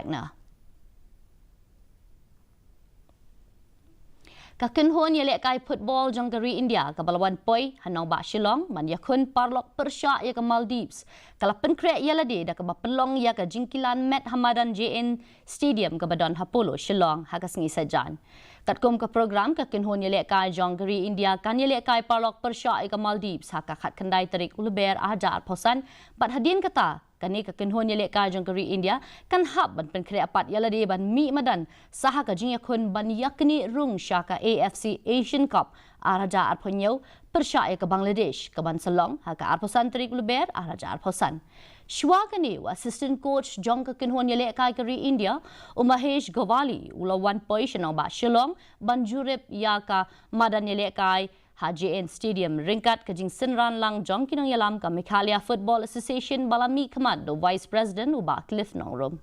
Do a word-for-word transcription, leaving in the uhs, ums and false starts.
Wagner. Ka kynhun ïalehkai football jong ka ri India kaba la wan poi ha nongbah Shillong ban ïakhun paralok pyrshah ïa ka Maldives ka la pynkhreh ïalade da kaba pynlong ïa ka jingkilan met ha madan J N Stadium kaba don ha Polo Shillong ha ka sngi Saitjaiñ. Katkum ka program, ka kynhun ïalehkai jong ka ri India kan ïalehkai paralok pyrshah ïa ka Maldives ha ka khatkhyndai tarik u Lber arhajar arphew san, bad hadien kata kane ka kynhun ïalehkai jong ka ri India kan hap ban pynkhreh pat ïalade ban mih madan sa ha ka jingïakhun ban ïaknieh rung sha ka A F C Asian Cup arhajar arphew hynñiew pyrshah ïa ka Bangladesh, kaban sa long ha ka arphew san tarik u Lber arhajar arphew san. Shuwa kane, u assistant coach jong ka kynhun ïalehkai ka ri India, u Mahesh Gawali, u la wan poi sha nongbah Shillong ban jurip ïa ka madan ïalehkai ha J N Stadium ryngkat ka jingsynran lang jong ki nongïalam ka Meghalaya Football Association ba la mihkhmat da u Vice President, u Bah Cliff Nongrum.